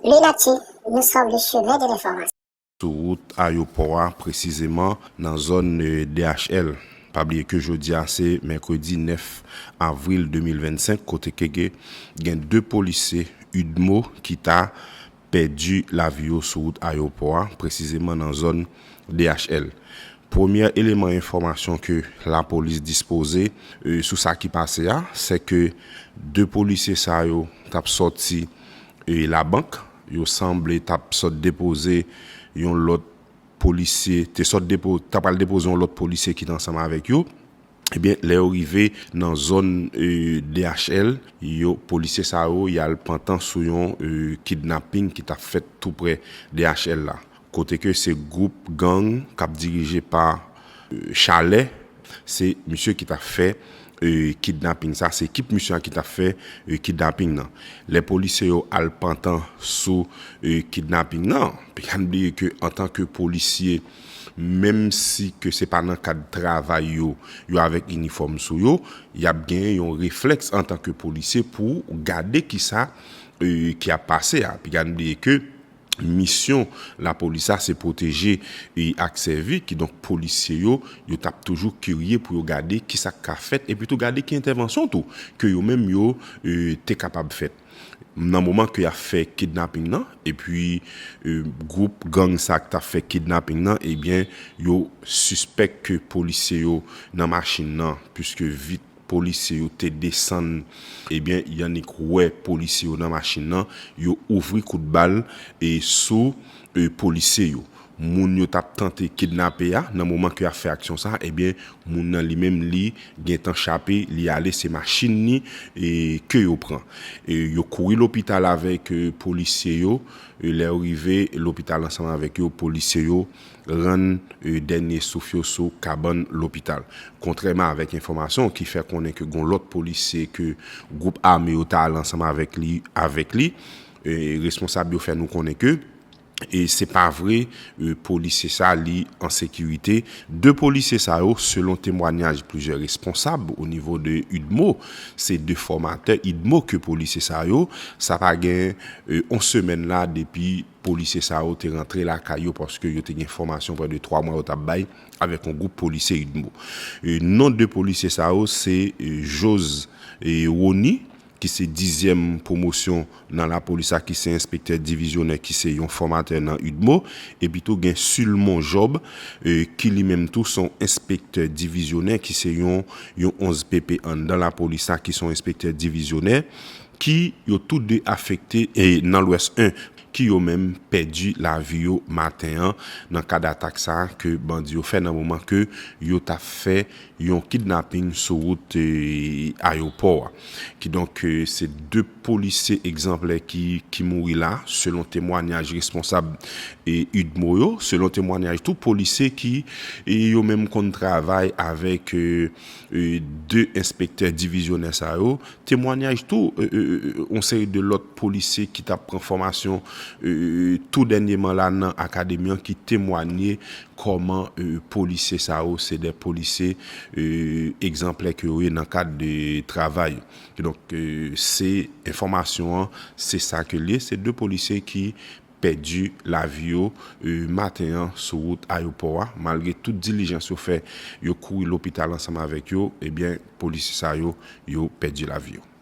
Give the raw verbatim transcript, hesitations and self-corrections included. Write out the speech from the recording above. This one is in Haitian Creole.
Lunatie, nous sommes le chemin de l'information. Sou wout ayopò a, presizeman nan zòn, eh, D H L. Pa bliye ke jodi a se mèkredi nèf avril de mil vennsenk, kote ke gen, gen de polisye UDMO ki ta pèdi lavi yo sou wout ayopò a, presizeman nan zòn D H L. Premye eleman enfòmasyon ke lapolis dispoze, eh, sou sa ki pase a, se ke de polisye sa yo t ap sòti, eh, labank. Yo sanble t ap sòt depoze yon lòt polisye, te sòt depo-, t ap al depoze yon lòt polisye ki te ansanm avèk yo. Ebyen, lè yo rive nan zòn, eh, D H L, yo, polisye sa yo, y al pantan sou yon, eh, kidnaping ki t ap fèt tou prè D H L la. Kote ke se gwoup gang k ap dirije pa, eh, Chalè, se misye ki t ap fè, eh, kidnaping sa, se ekip misye a ki t ap fè, eh, kidnaping nan. Lè polisye yo al pantan sou, eh, kidnaping nan, pa bliye ke antanke polisye, menm si ke se pa nan kad travay yo, yo avèk inifòm sou yo, y ap gen yon reflèks antanke polisye pou gade kisa, eh, ki ap pase a. Pa bliye ke misyon lapolis la se pwoteje, eh, ak sèvi, kidonk polisye yo, yo t ap toujou kirye pou yo gade kisa k ka fèt, epi tou gade ki entèvansyon tou ke yo menm yo, eh, te kapab fèt. Nan moman ke y ap fè kidnaping nan, epi, eh, gwoup gang sa k t ap fè kidnaping nan, ebyen, yo sispèk ke polisye yo nan machin nan, piske vit polisye yo te desann, ebyen, y annik wè polisye yo nan machin nan, yo ouvri kout bal e sou, eh, polisye yo. Moun yo t ap tante kidnape a, nan moman ke y ap fè aksyon sa, ebyen, moun nan li menm li gentan chape, li ale, se machin li, eh, ke yo pran. E yo kouri lopital avèk, eh, polisye yo. Eh, lè yo rive lopital ansanm avèk yo, polisye yo rann, eh, dènye souf yo sou kabann lopital. Kontrèman avèk enfòmasyon ki fè konnen ke gon lòt polisye ke gwoup ame yo ta al ansanm avèk li, avèk li, eh, responsab yo fè nou konnen ke, e se pa vre, eh, polisye sa li an sekirite. De polisye sa yo, selon temwanyaj plizyè responsab o nivo de UDMO, se de fòmatè UDMO ke polisye sa yo, sa pa gen, eh, on semèn la depi polisye sa yo te rantre lakay yo, paske yo te gen fòmasyon prè de twa mwa yo t ap bay avèk yon gwoup polisye UDMO. Eh, non de polisye sa yo se, eh, Jose, eh, Rony, ki se dizyèm pwomosyon nan lapolis la, ki se enspektè divizyonè, ki se yon fòmatè nan UDMO, epi tou gen Sulmon Job, eh, ki li menm tou se yon enspektè divizyonè, ki se yon, yon onz P P anndan lapolis la, ki se yon enspektè divizyonè, ki yo tou de afekte, eh, nan Lwès en, ki yo menm pèdi lavi yo maten an nan kad atak sa a ke bandi yo fè nan moman ke yo t ap fè yon kidnaping sou wout, eh, ayopò a. Kidonk, eh, se de polisye egzanplè ki, ki mouri la, selon temwanyaj responsab, eh, UDMO yo, selon temwanyaj tou polisye ki, eh, yo menm konn travay avèk, eh, eh, de enspektè divizyonè sa yo, temwanyaj tou, eh, eh, eh, yon seri de lòt polisye ki t ap pran fòmasyon, eh, tou dènyèman la nan akademi an ki temwanye kòman, eh, polisye sa yo se de polisye, eh, egzanplè ke yo ye nan kad de travay. Kidonk, eh, se enfòmasyon an, se sa ke l ye. Se de polisye ki pèdi lavi yo, eh, maten an sou wout ayopò a. Malgre tout dilijans yo fè, yo kouri lopital ansanm avèk yo, ebyen, polisye sa yo, yo pèdi lavi yo.